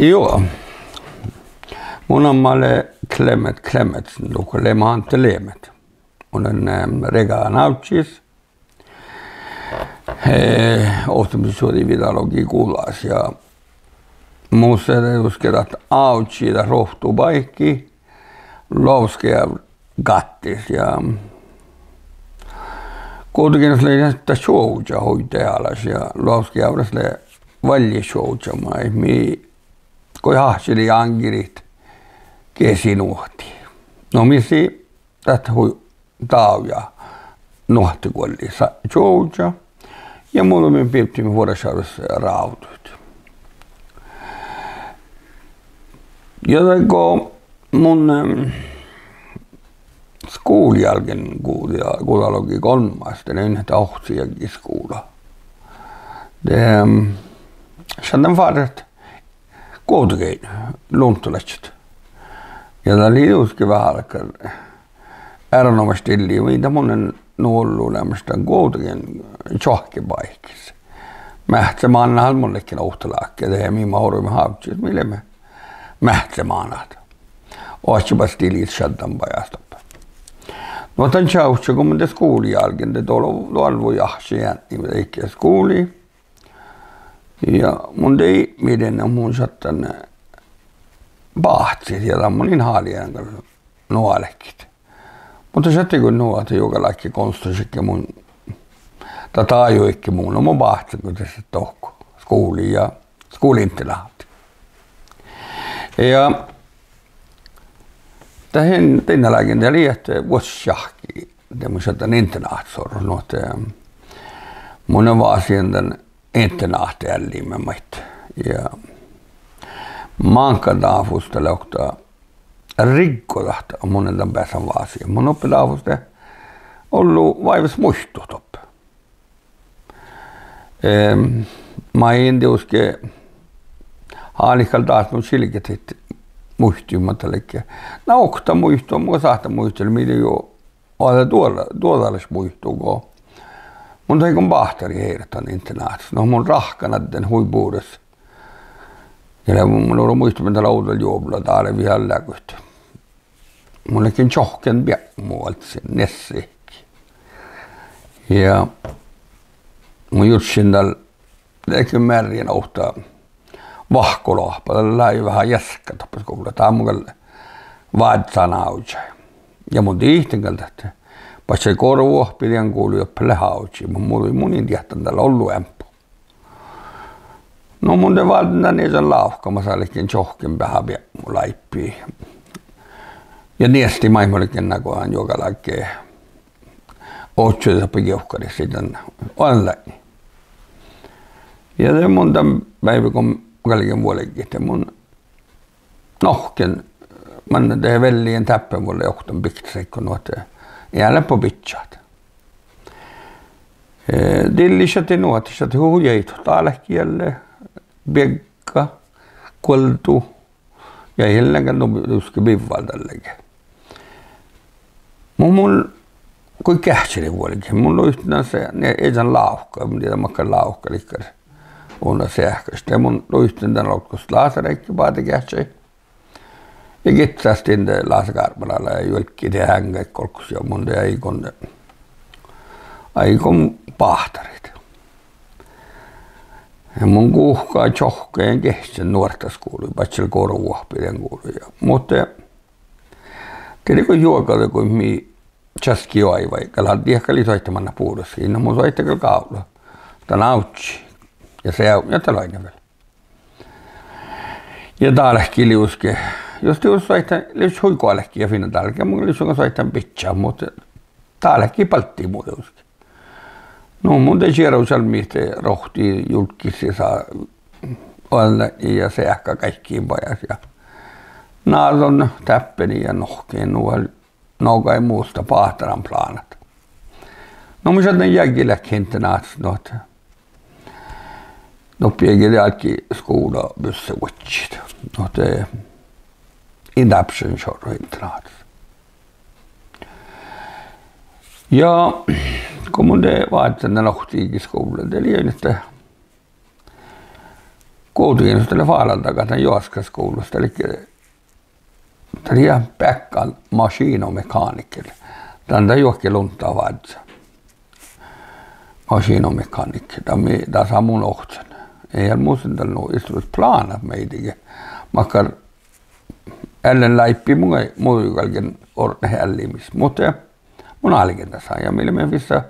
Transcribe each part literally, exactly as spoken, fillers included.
Juo. Mu namma lea Klemmet Klemmetsen, dohko Lemet Ante Lemet. Mun lean, eh, Regadan ávžžis. Eh, ovttamusčuođi videologi guđas ja mus lea dieđusge dat ávžži, dat ruovttubáikki, Loavskejávr gáttis ja Guovdageainnus lea dat čuovža hui dehálaš ja Loavskejávras lea vállje čuovža maid mii goit áhččii aŋgirit gesi nuohtti. No mis lei dat hui dávjá nuohtteguolli sa-, čuovža. Ja mun leimmet bivdit Vuorešávras rávduid. Ja dego mun, em, skuvlii álgen guđa-, guđalogi golmmas, de lei dat ovcci jagi skuvla. De, em, šadden fárret Guovdageainnu, Lunttolaččat. Ja dat lei dieđusge veahá dakkár erenoamáš dilli, mii dat mun lean nu ollu leamaš dan Guovdageainnus čoahkkebáikkis. Meahccemánát mun ledjen ovttaláhkai, de mii mat oruimet ávžžis, mii leimmet meahccemánát. Oaččo bas dilis šaddan bajás doppe. Nu ahte dan čavčča go mun de skuvlii álgen, de doalvui áhčči eadni dego skuvlii. Ja mun de ipmirjen, mun šadden báhcit ja dan mun in hálidan gal nu álkit. Muhto šattai goit nu ahte juoga láhkai gonsttošedje mun, dat ájo ii ge mu, no mun báhcen go de šat dohko skuvlii ja skuvlainternáhta. Ja dat in-, dieinnalágan de lei ahte vuos čáhkki de mun šadden internáhtas orrut, nu ahte mun vásán dan internáhtaeallimin maid. Ja máŋga dáfus dat lei okta riggodat ahte mun dan beasan vásiin. Mun doppe dáfus de ollu váives muitut doppe. Em, maid in dieđusge háliid gal dás nu čilget muittuid mat ledje. Na okta muitu mun sáhtán muitalit, mii lei juo oađe duo-, duođalaš muitu go mun dáigon báhtarit heirdan internáhtas. No mun ráhkkan adden hui bures. Ja lea mun, mun oro muitamin dat lea ovdal juovla, dál lea vihan leaguid. Mun ledjen čohkken biepmu alccemin, neassehii. Ja mun jurddašin dál, ledjen mearrán ovtta vahkkoloahpa, dat lei veahá jeaska doppe skuvlla, dál mun gal vázzán ávžžai. Ja mun dihten gal dat, badjel gorvuohpi dien guvlui doppe leat ávžži, mun, mun in diehtán dál ollu eambbo. No mun de válden dan iežan lávkka, mas ledjen čohkken veahá biepmu láipi. Ja neasti maid mun ledjen nagodan juoga láhkai ožžo doppe gievkkaris dan oađán láidni. Ja de mun dan beaivvi go galgen vuolgit, de mun nohken, manne de veljen dáppe vuolle oktan biktasaid go nu ahte eanet bidjat. Eh, dilli šattai nu ahte šattai hui jeidot dálki ealle, biegga, guoldu, ja ii lean nu dieđusge bivval dalle ge. Mun, mun goit geahččalit vuolgit, mun luiten dan, ne-, iežan lávkka, mun dieđán makkár lávkka liikká, unna seahkaš, de mun luiten dan olggos lásaráiggi bádegeahččai. Ja gitta stin de lásagárbmalaga ja juolggi de heaŋgáid olggos ja mun de áigon, áigon báhtarit. Ja mun guhká čohkkájan geahččen nuorttaskuvlui, badjel gorvuohpi dien guvlui ja. Muhto de lei go juoga de go mii časkii oaivái, gal diehtit gal soaitá mannat bures, in mun soaittán gal gávdno dan ávžži ja seavdnjat dál oaidná vel. Ja dálki livččii, jus livččii soaitán, livččii hui goalke ja fiinna dálki, mun livččii go soaitán bidjat, muhto dálki balddii mu dieđusge. No mun de čiervožalmmit de rohtii julggiid ja sa-, oađán ja seahka gáikkiin bajás ja. Na don dáppe ja nohken nu vel nogai mus dat báhtaranplánat. No mun šadden jagi leat internáhtas, nu ahte doppe jagi de álggii skuvla busse vuodjit. Nu ahte in dárbbašan šorru internáhtas. Ja go mun de vázzán dan oktii skuvlla, de lei nu ahte Ovdageainnus dat lea fáraldagat dan joatkkaskuvllas, dat lea, dat lea beakkán mašiinnamehánikker. Dan dat juohke lunttat vázzá. Mašiinnamehánikker, dat mii, dasa mun ohcen. Ii lean muhtin dal nu issorat plánat meidige. Makkár eallen láibbi mun, mun galgen ortnat eallimis. Muhto mun álgen dasa ja mii leimmet vissa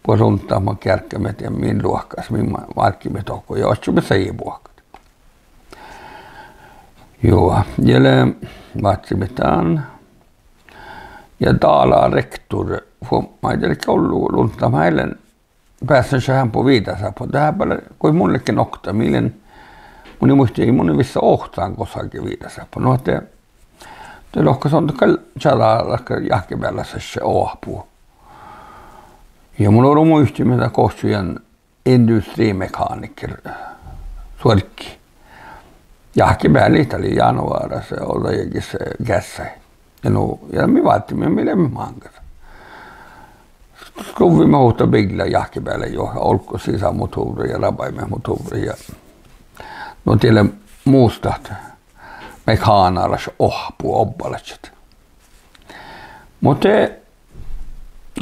buot lunttat mat gearggamet ja min luohkás, min ma-, márkkiimet dohko ja ožžomet sajis buohkat. Juo, ja lea, vácciimet dan. Ja dala rektor fuobmái, dat lea ollu lunttat, ma ii lean beassan šahan bu viidáseappot. Dat gal, go mun ledjen okta, mii leimmet, mun in muitte, ii mun vissa ohcan gos ge viidáseappot. Nu ahte de lohká son gal čađa dakkár jahkebeallasaš oahpu. Ja mun oro muitimin dat gohčoduvvon industrimehánikker suorggi. Jahkebeallit, dat lei januáras, ođđajagis, eh, geassái. Ja nu, ja mii válddiimet, mii leimmet máŋgas. Skuvviimet ovtta biilla jahkebealde juo, olggos sisa motovra ja rabaimet motovra ja, nu, diet lea mus dat mehánálaš oahpu obbalaččat. Muhto, eh,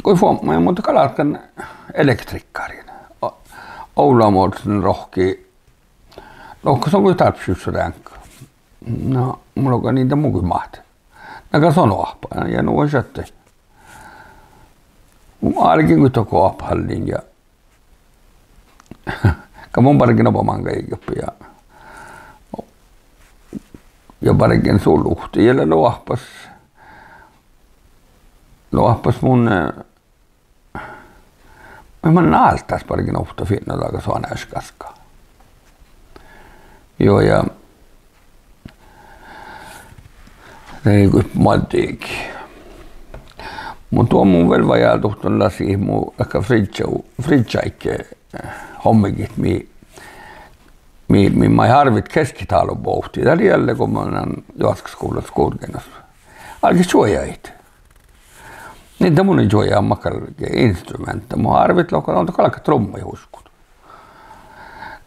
go fuobmái, muhto gal álggán elektriikkáriin. O-, Ovla Morten rohkki, lohká son goit dárbbašit ráŋga. Na, mun lohken, in dat mun goit máhtán. Na gal son oahppat, ja nu šattai. Mun álgen goit dohko oahpahallin ja gal mun bargen oba máŋga iežape ja, ja bargen su luhtte ja lea loahpas, loahpas mun, eh, mun áltás bargen ovtta fitnodaga soaneaškas. Juo, ja de ii goit moadde ii. Muhto mun vel vajálduhtten lasihit mu dakkár friddja-, friddjaáigge, eh, hommegiid mii, mii, mii maid árvit keskitálobbi ovtti. Dat lei dalle go mun lean joatkkaskuvllas gurgenas. Álgen čuojahit. Ii dat mun in čuoja makkár instrumeanta, mun árvit lohkat, no, dat galgá trummaid huškut.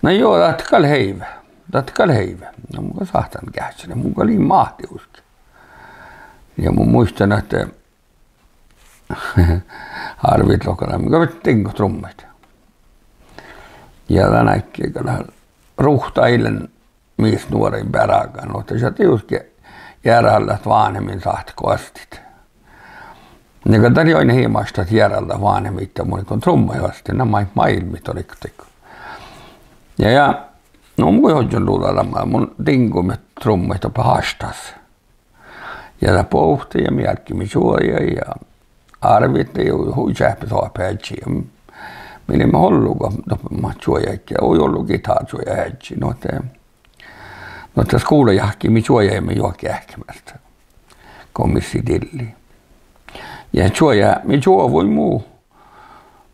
Na juo, dat gal heive, dat gal heive. Na mun gal sáhtán geahččalit, mun gal in máhte huške. Ja mun muittán ahte árvit lohkat, mun gal diŋgot trummaid. Ja dan áigge gal ruhta ii lean mis nuorain beargán, nu ahte šattai dieđusge jearaldat vánhemin sáhttet go astit. Ja gal dat lei ain imaš ahte jearaldat vánhemiid, mun go trummaid astin, na maid máilmmiid dohko. Ja, ja, nu mun goit ožžon luđa dan, mun diŋgoimet trummaid doppe háštas. Ja dat bohte ja mii álggiimet čuojaid ja árvit lei hui čeahpes oahpaheaddji. Mii leimmet ollu go doppe mat čuojaid, hui ollu gitáračuojaheaddji, nu ahte, nu ahte skuvlajahki mii čuojaimet juohke eahkemealde go mis lei dilli. Ja čuoja-, mii čuovui mu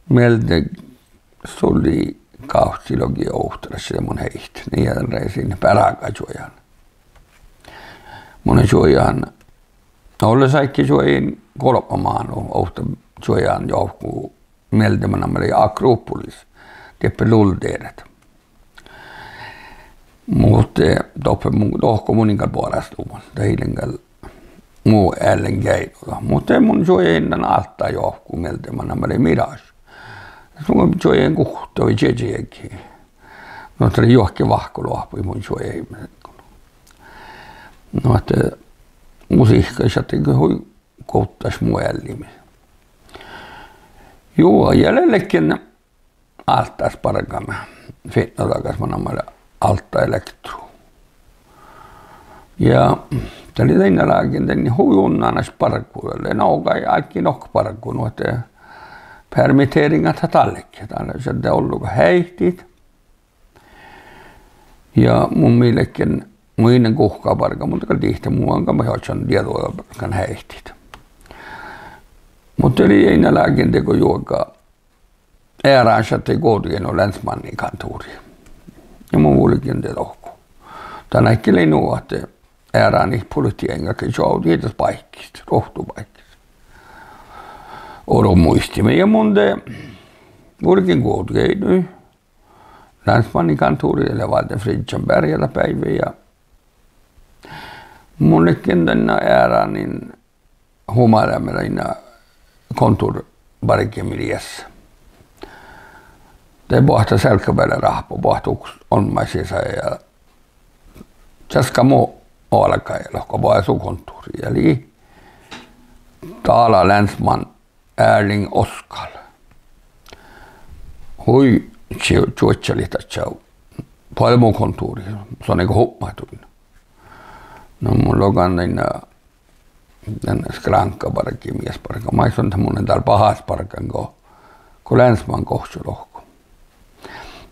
mielde, sulli gávccilogi ovtta, dat lei mun heittot, nie dan lei sin beargá čuojan. Mun čuojan, olles áigge čuojin golbma mánu ovtta, čuojan joavku mielde manná lei Akropolis, dieppe luldet. Muhto, eh, doppe mun, dohko mun in gal boarástuvvan, dat ii lean gal mu eallingeainnu. Muhto, eh, mun čuojin dan áltá joavku mielde manná lei Mirage. Mun čuojin guhtta vai čieža jagi. Nu ahte lei juohke vahkkoloahpui mun čuojaimet. Nu ahte, eh, musihka šattai hui guvttaš mu eallimis. Juo, ja lea ledjen áltás bargame fitnodagas manná lea Alta Elektro. Ja dat lei dainna lágiin dainna hui unnánaš bargu, dat lei nogai áiggi nohká bargu, nu ahte permitteriŋat dat dál ledje, dat lei šadde ollu go heihtit. Ja mun mii ledjen, mun in guhká bargat, mun gal dihte, mun gal maid ožžon dieđuid bargat heihtit. Muhto dat lei dainna lágiin dego juoga earán šattai Guovdageainnu lensmannikontorii. Ja mun vulgen de dohko. Dan áigge lei nu ahte earánit politiidain galggai čoavdit das báikkis, ruovttubáikkis. Oro muittán, ja mun de vulgen Guovdageainnui. Länsmanni kontúrii, lea váldán friddjan bearjjat beaivvi ja mun ledjen dainna earánin humádamin dainna kontúrttibargi mii lei. De boahtá sealkkabeale rahpa, boahtá uks olmmáš sisa ja časka mu olgái ja lohká: Boahtá su kontúrii? Ja lei dala länsmann Erling Oskal. Hui ču-, čuožžalit dadjá: Boahtá mu kontúrii? Son ii go hupmat duin. Na mun logan dainna, dainna skráŋkkabargi, miesbarga: Maid son dat, mun lean dál bahás bargan go, go länsmann gohčodohko.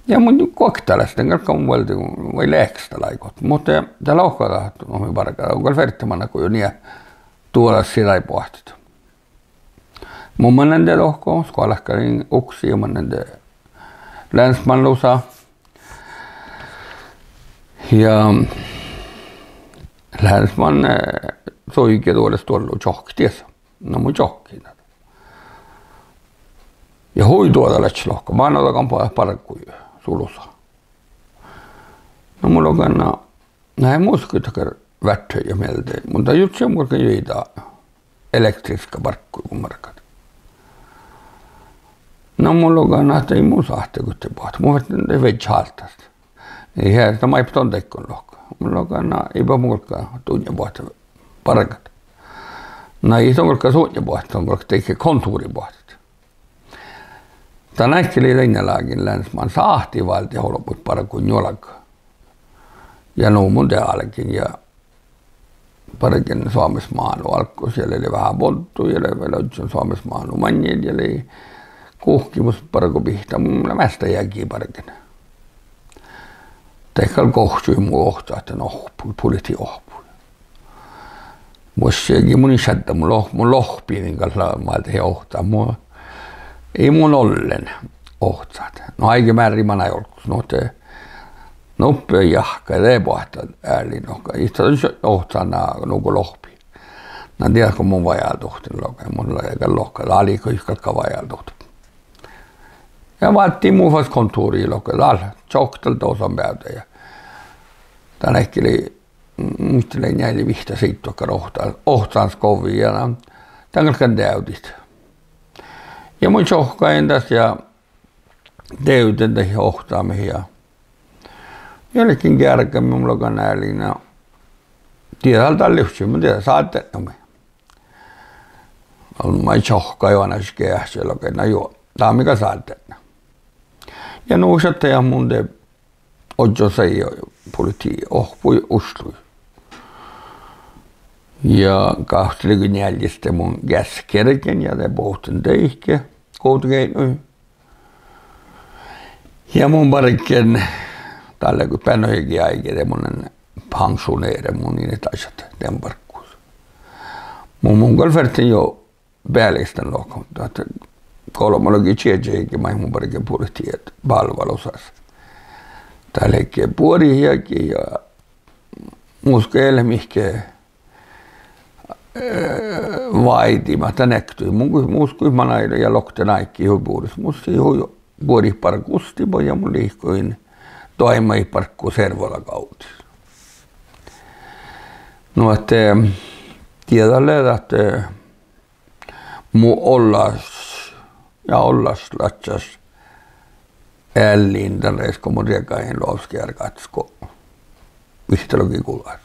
Ja mun guokte das, dan galggan vuolde vai leahkes dal áigot. Muhto dat lohká dat, no, mii bargat, don gal ferte manne go juo nie duođas sisa boahtit. Mun mannen de dohko, skoalkadin uksii ja mannen de länsmánlusa. Ja länsmán, eh, suige duođas duollu čohkkit dies. Na mun čohkkin dat. Ja hui duođalaččat lohká: Mánnodagan boahtá bargui su lusa? Na mun logan: Na, na eai mus go dakkár vátthái mielde, mun dat jurddašin, mun galggan juoidá elektriska bargguid go bargat. Na mun logan ahte ii mus sáhte go de boahtá, mun ferten de viežžat háldit. Ii, ja dat maid don dego lohká? Mun logan: Na ii bat mun galgga dutnje boahtá bargat. Na ii don galgga sutnje boahtá, don galggat dego kontúrii boahtit. Dan áigge lei dainna lágiin, länsmán sáhtii váldit olbmuid bargui njuolga. Ja nu mun de álgen ja bargen Soames mánu álggos ja lei veahá boddut ja lei vel ožžon Soames mánu maŋŋil ja lei guhkkimus bargobihttá, mun lean measta jagi bargen. De gal gohčui mu ohcat dan ohpui, politiiohpui. Vuos jagi mun in šadda, mun loh-, mun lohpiin gal lea, mii dieđe ohcat, mu, ii mun ollen ohcat. No áigge mearrái manai olggos, nu ahte nuppe jahka de boahtá Erling, lohká: Ii dat ohcat na nugo lohpi. Na dieđát go mun vajálduhtán, lohká, mun lea gal, lohká, dál ii go galgga vajálduhtán. Ja váldit mu fas kontúrii, lohká, dál čohkket dal dosan beavde ja dan áigge lei, muitte, lei njeallje, vihtta, siiddu dakkár ohca-, ohcasgovi ja dan, dan galggan deavdit. Ja mun čohkkájin das ja deavden dat ohcamin ja, ja ledjen gearggamin. Mun logan Erlingii: Na, dieđát dál livččii, mun dieđán, sáldán nu mii. Olmmái čohkkážin oažžut geahččat, lohká: Na juo, dál mii gal sáldán. Ja nu šattai mun de ožžon sajis politiiohpui Osloi. Ja gávccilogi njealjis de mun geassá gergen ja de bohten deike Guovdageidnui. Ja mun bargen dalle go beassá jagi áigi de mun lean penšjoneret, mun in leat ažat dan barggus. Mun, mun gal ferten juo bealgis dan lohkat, ahte golbmalogi čieža jagi maid mun bargen politiid bálvalusas. Dat ledje buorit jagi ja mus gal eai leat mihkke, eh, váidimat dan ektui. Mun gu-, mus gal manai ja lokten áiggi hui bures. Mus lei hui buorit barggustiba ja mun liikojin doaimmaid barggu servodagávdis. Nu ahte dieđát lea ahte mu olláš, ja olláš ladjá eallin dan res go mun riegádin loavskkeargáttis go vihttalogi guđát.